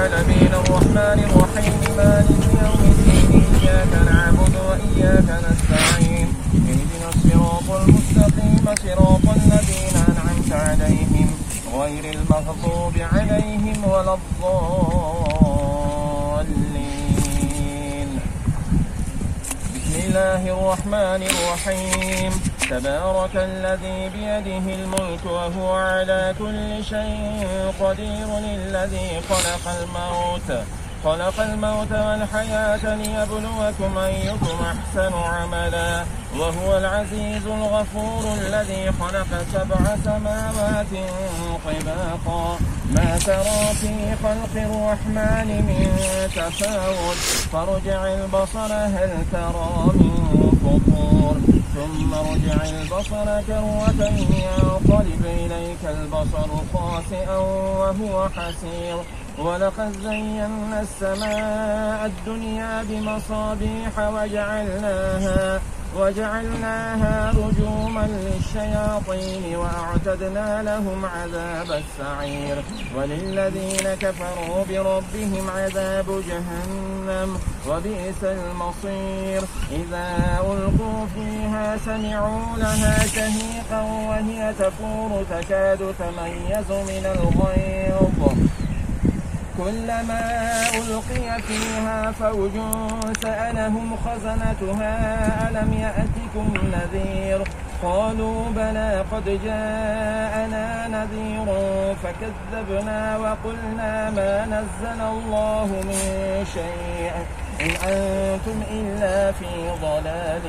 العالمين الرحمن الرحيم مالك يوم الدين إياك نعبد وإياك نستعين اهدنا الصراط المستقيم صراط الذين أنعمت عليهم غير المغضوب عليهم ولا الضالين. بسم الله الرحمن الرحيم. تبارك الذي بيده الملك وهو على كل شيء قدير الذي خلق الموت والحياة ليبلوكم أيكم أحسن عملا وهو العزيز الغفور الذي خلق 7 سماوات طباقا ما ترى في خلق الرحمن من تفاوت فارجع البصر هل ترى من فطور ثم ارجع البصر كرتين ينقلب إليك البصر خاسئا وهو حسير. ولقد زينا السماء الدنيا بمصابيح وجعلناها رجوما للشياطين وأعتدنا لهم عذاب السعير. وللذين كفروا بربهم عذاب جهنم وبئس المصير. إذا ألقوا فيها سمعوا لها شهيقا وهي تفور تكاد تميز من الغيظ. كلما ألقي فيها فوج سألهم خزنتها ألم يأتكم نذير قالوا بلى قد جاءنا نذير فكذبنا وقلنا ما نزل الله من شيء إن أنتم إلا في ضلال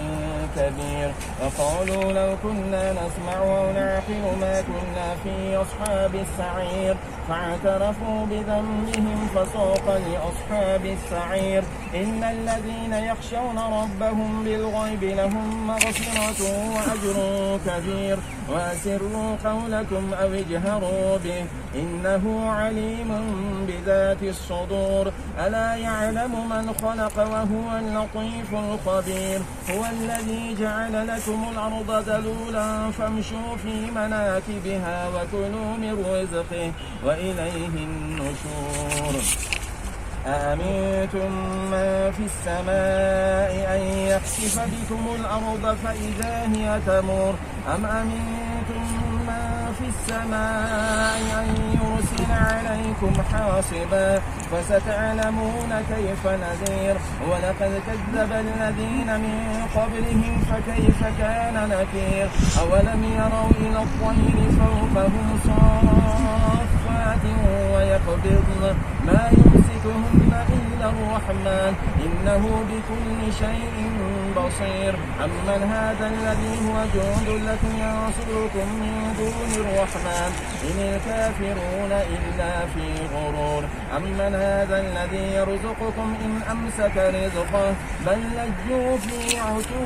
كبير. وقالوا لو كنا نسمع أو نعقل ما كنا في أصحاب السعير. فاعترفوا بذنبهم فسوقا لأصحاب السعير. إن الذين يخشون ربهم بالغيب لهم مغفرة وأجر كبير. وأسروا قولكم أو اجهروا به إنه عليم بذات الصدور. ألا يعلم من خلق وهو اللطيف الخبير. هو الذي جعل لكم الأرض ذلولا فامشوا في مناكبها وكلوا من رزقه وإليه النشور. أأمنتم من في السماء أن يخسف بكم الأرض فإذا هي تمور أم أمنتم من في السماء أن يرسل عليكم حاصبا فستعلمون كيف نذير. ولقد كذب الذين من قبلهم فكيف كان نكير. أولم يروا إلى الطير فوقهم صافات ويقبضن ما يمسكهن إلا الرحمن إنه بكل شيء بصير. أمن هذا الذي هو جند لكم ينصركم من دون الرحمن إن الكافرون إلا في غرور. أمن هذا الذي يرزقكم إن أمسك رزقه بل لجوا في عتو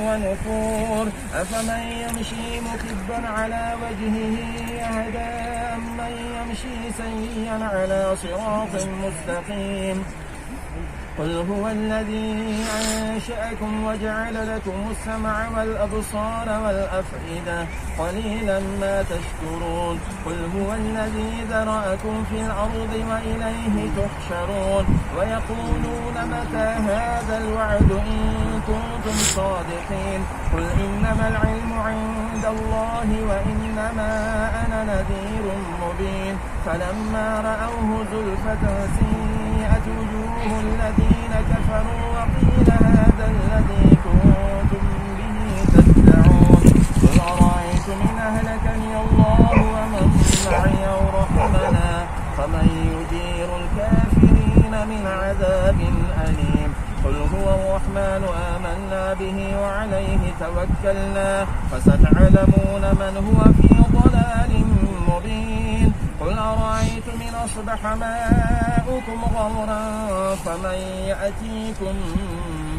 ونفور. أفمن يمشي مكبا على وجهه أهدى أمن يمشي سويا على صراط مستقيم. قل هو الذي أنشأكم وجعل لكم السمع والأبصار والأفئدة قليلا ما تشكرون. قل هو الذي ذرأكم في الأرض وإليه تحشرون. ويقولون متى هذا الوعد إن كنتم صادقين. قل إنما العلم عند الله وإنما أنا نذير مبين. فلما رأوه زلفة سيئت وجوه الذين كفروا وقيل هذا الذي كنتم به تدعون. قل أرأيتم إن أهلكني الرحمن آمنا به وعليه توكلنا فستعلمون من هو في ضلال مبين. قل أرأيتم إن أصبح ماؤكم غورا فمن يأتيكم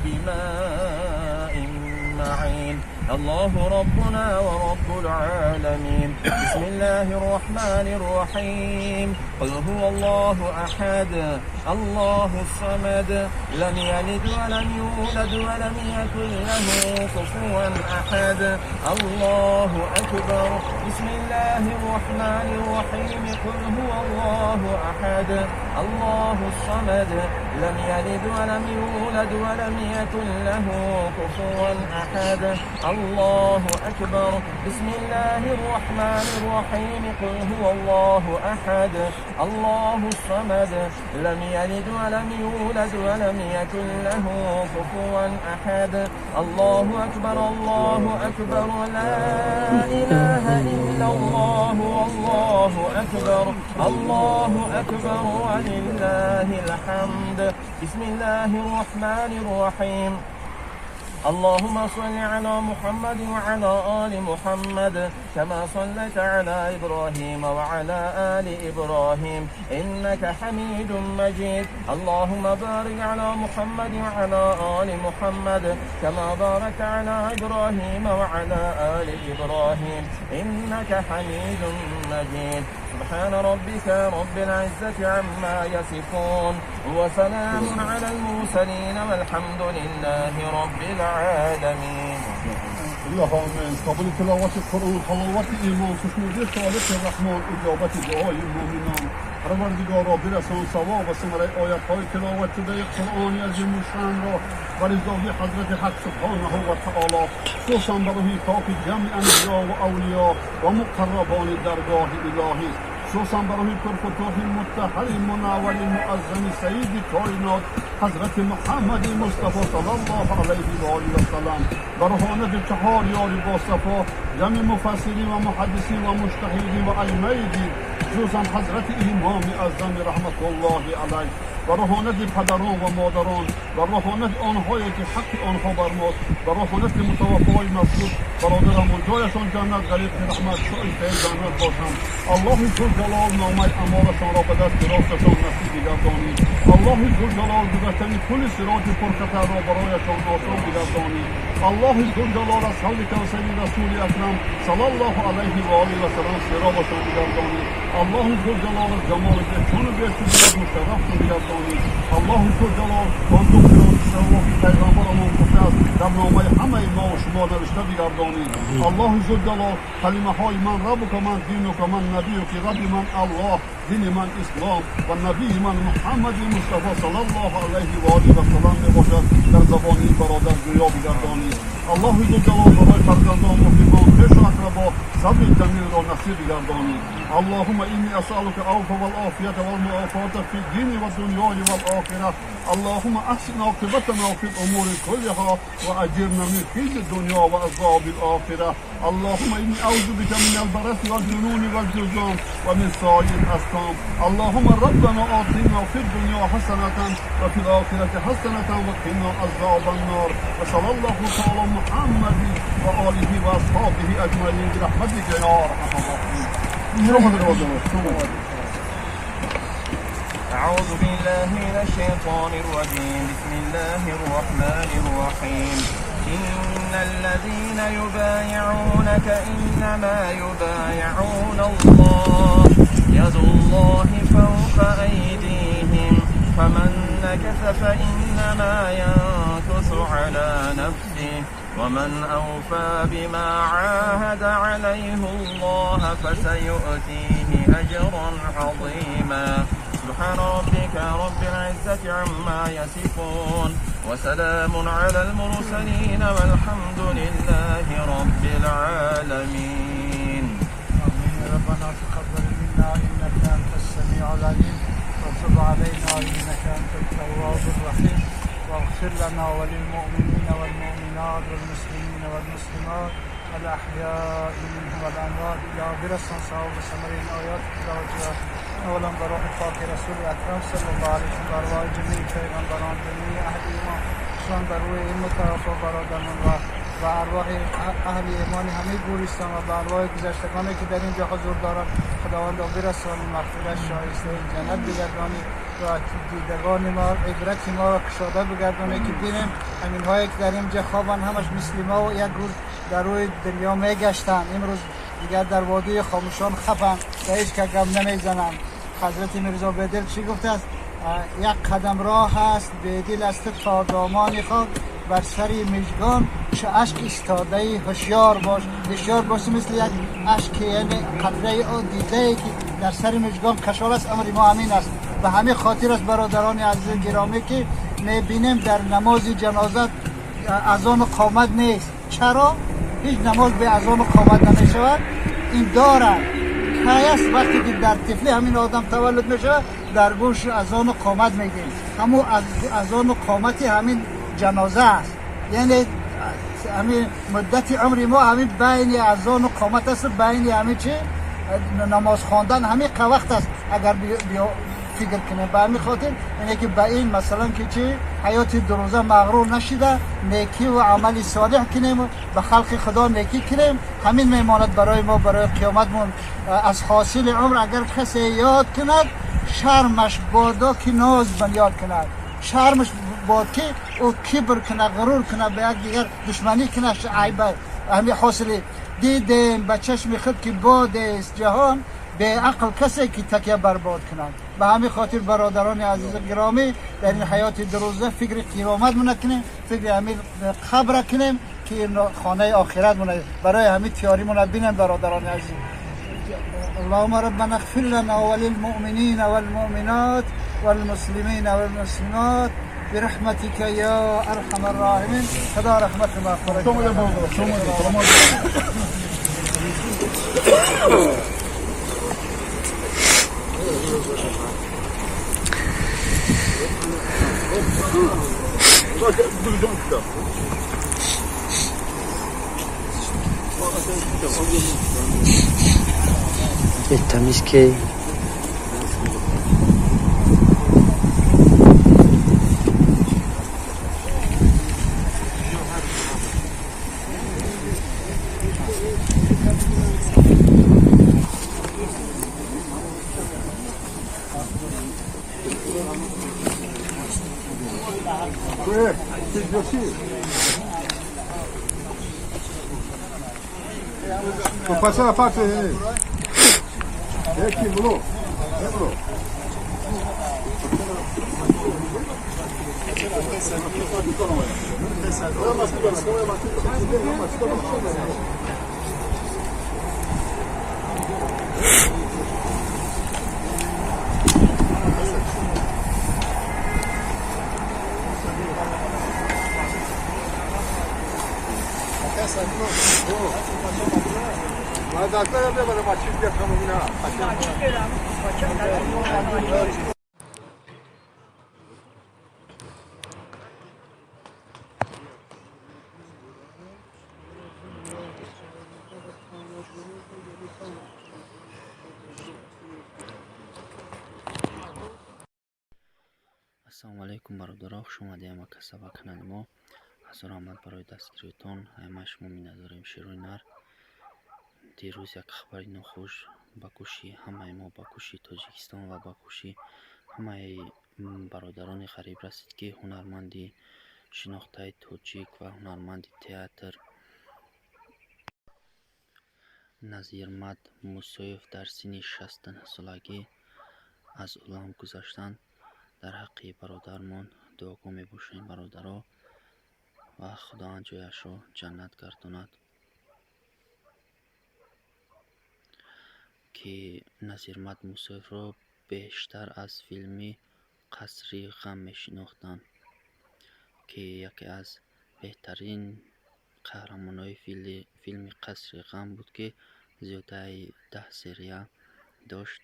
بماء معين. الله ربنا ورب العالمين. بسم الله الرحمن الرحيم. قل هو الله أحد الله الصمد لم يلد ولم يولد ولم يكن له كفوا أحد. الله أكبر. بسم الله الرحمن الرحيم. قل هو الله أحد الله الصمد لم يلد ولم يولد ولم يكن له كفوا أحد. الله أكبر. بسم الله الرحمن الرحيم. قل هو الله أحد الله الصمد لم يلد ولم يولد ولم يكن له كفوا أحد. الله أكبر. الله أكبر. لا إله إلا الله والله أكبر. الله أكبر ولله الحمد. بسم الله الرحمن الرحيم. اللهم صل على محمد وعلى آل محمد كما صليت على إبراهيم وعلى آل إبراهيم إنك حميد مجيد. اللهم بارك على محمد وعلى آل محمد كما باركت على إبراهيم وعلى آل إبراهيم إنك حميد مجيد. سبحان ربك رب العزة عما يصفون وسلام على المرسلين والحمد لله رب العالمين. اللهم قبول تلاوت قرآن، حلاوت ایمان، خوشنودی خالق رحمان، اجابت دعای مؤمنان. پروردگارا برسان ثواب و ثمره آیت‌های تلاوت شده قرآن عظیم الشان را و رضای حضرت حق سبحانه و تعالی، خصوصا به روح پاک جمع انبیا و اولیا و مقربان درگاه الهی، خصوصا به روح پرفتوح مطهر منور معظم سید کائنات حضرت محمد مصطفی صلی الله علیه و آله و سلم، به روحانیت چهار یار با صفا، جمع مفسرین و محدثین و مجتهدین و ائمه دین، خصوصا حضرت امام اعظم رحمت الله علیه، و روحانیت پدران و مادران، و روحانیت آنهایی که حق آنها بر ماست، و روحانیت متوفای مسعود برادرمان جایشان جنت، غریق رحمت، شایسته جنت باشند. الله ذوالجلال نامه اعمالشان را به دست راستشان نصیب بگردانید. الله ذوالجلال گذشتن پل صراط پرخطر را برایشان آسان بگردانید. الله ذوالجلال از حوض کوثر رسول اکرم صلی الله علیه و آله و سلم سیرابشان بگردانید. الله ذوالجلال از جمال چون بیشتر مشرف بگردانید. الله ذوالجلال آن دو صراط پیغمبرمان گفته است در نامه همه ما و شما نوشته بگردانید. الله ذوالجلال کلمه های من ربک من دینک من نبیک، رب من الله، دین من اسلام و نبی من محمد مصطفی صلی الله علیه و آله و سلم میباشد در زبان این برادر گویا بگردانید. الله ذوالجلال برای فرزندان، رفیقان، خویش و اقربا صبر جمیل را نصیب بگردانید. اللهم إني أسألك العفو والعافية والمعافاة في الدين والدنيا والآخرة. اللهم أحسن عاقبتنا في الأمور كلها وأجرنا من خزي الدنيا وعذاب الآخرة. اللهم إني أعوذ بك من البرص والجنون والجذام ومن سائر الأسقام. اللهم ربنا آتنا في الدنيا حسنة وفي الآخرة حسنة وقنا عذاب النار. وصلى الله تعالى محمد وآله وأصحابه أجمعين برحمتك يا أرحم الراحمين. أعوذ بالله من الشيطان الرجيم. بسم الله الرحمن الرحيم. إن الذين يبايعونك إنما يبايعون الله يد الله فوق أيديهم فمن نكث فإنما ينكث على نفسه ومن أوفى بما عاهد عليه الله فسيؤتيه أجرا عظيما. سبحان ربك رب العزة عما يصفون وسلام على المرسلين والحمد لله رب العالمين. آمين. ربنا تقبل منا إنك أنت السميع العليم وتب علينا إنك أنت التواب الرحيم واغفر لنا وللمؤمنين والمؤمنات والمسلمين والمسلمات الأحياء منهم والأموات. إلى برسان صاحب ثمرين آيات تلاوت اولا بروح پاک رسول اکرم صلی الله علیه و آله و جمیع پیغمبران، جمیع اهل ایمان، درخشان بر روی این متوفا برادرمان و و ارواح اهل ایمان همه گورستان و به ارواح گذشتگانی که در اینجا حضور دارند خداوند برسان مغفرت شایسته جنت بگردانی و دیدگان ما عبرت ما را کشاده بگردانه که بینیم همین هایی که در اینجا خوابن همش مثل ما و یک روز در روی دنیا میگشتن، امروز دیگر در وادی خاموشان خفن و هیچ که گم نمیزنن. حضرت میرزا بیدل چی گفته است؟ یک قدم راه است بیدل است تا دامان خاک، بر سر مژگان چه اشک ایستاده هوشیار باش. هوشیار باش مثل یک اشک، یعنی قطره او دیده که در سر مژگان کشال است. امر ما امین است. به همه خاطر است برادران عزیز گرامی که میبینیم در نماز جنازه اذان و قامت نیست. چرا؟ هیچ نماز به اذان و قامت نمیشود. این دارد کی است؟ وقتی که در طفلی همین آدم تولد میشود در گوش اذان و قامت میگیم، همون اذان و قامت همین جنازه است. یعنی همین مدت عمر ما همین بین اذان و قامت است، بین همین چه نماز خواندن همین وقت است. اگر بیا فکر کنیم به همین خاطر اینه که به این مثلا که چه حیات دروزه مغرور نشیده نیکی و عمل صالح کنیم و به خلق خدا نیکی کنیم، همین میماند برای ما برای قیامتمون. از حاصل عمر اگر کسی یاد کند شرمش بادا که ناز بنیاد کند، شرمش باد که او کبر کنه، غرور کنه، به یک دیگر دشمنی کنه، عیب همین حاصل. دیدیم به چشم خود که باد است جهان، به عقل کسی که تکیه برباد کنند. به همین خاطر برادران عزیز گرامی در این حیات دروزه فکر قیامت منکنیم، فکر همین قبر کنیم که خانه آخرت مونه، برای همین تیاری مونه بینیم برادران عزیز. اللهم ربنا اغفر لنا وللمؤمنین والمؤمنات والمسلمین والمسلمات برحمتك يا ارحم الراحمين. خدا رحمت ما تمیز که Vou passar a parte aí. É aqui, Blue. É, Blue. Ассалому алайкум бародаро, хуш омадед ҳама каса ба канали мо. Ҳазор раҳмат барои дастгириятон. Ҳамаи шумо миннатдорем. Шерои нар дирӯз як хабари нохуш ба гӯши ҳамаи мо, ба гӯши Тоҷикистон ва ба гӯши ҳамаи бародарони ғариб расид, ки ҳунарманди шинохтаи тоҷик ва ҳунарманди театр Назирмад Мусоев дар синни 69 солагӣ аз олам гузаштанд. Дар ҳаққи бародармон дуогӯ мебошем бародаро, ва Худованд ҷояшро ҷаннат гардонад, ки Назирмад Мусоевро бештар аз филми Қасри ғам мешинохтанд, ки яке аз беҳтарин қаҳрамонҳои филми Қасри ғам буд, ки зиёдаи 10 серия дошт.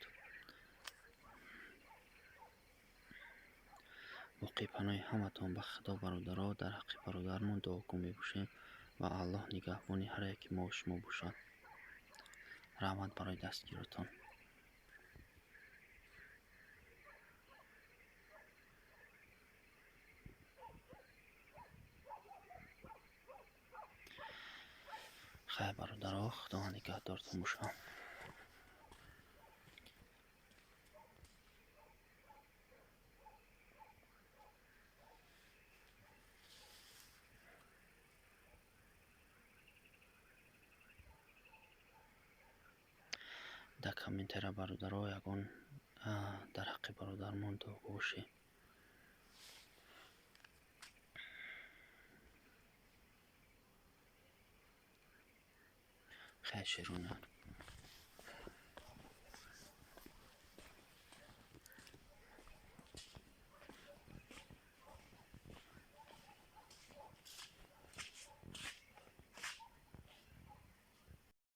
Боқӣ паноҳи ҳаматон ба Худо бародаро. Дар ҳаққи бародармон дуогӯ мебошем ва Аллоҳ нигаҳбони ҳар яки мо шумо бошад. Раҳмат барои дастгиротон. Хайр, бародаро, Худованд нигаҳдортон бошад. Дар комментария, бародаро, ягон дар ҳаққи бародармон дуо бошед. Хайр, шерона.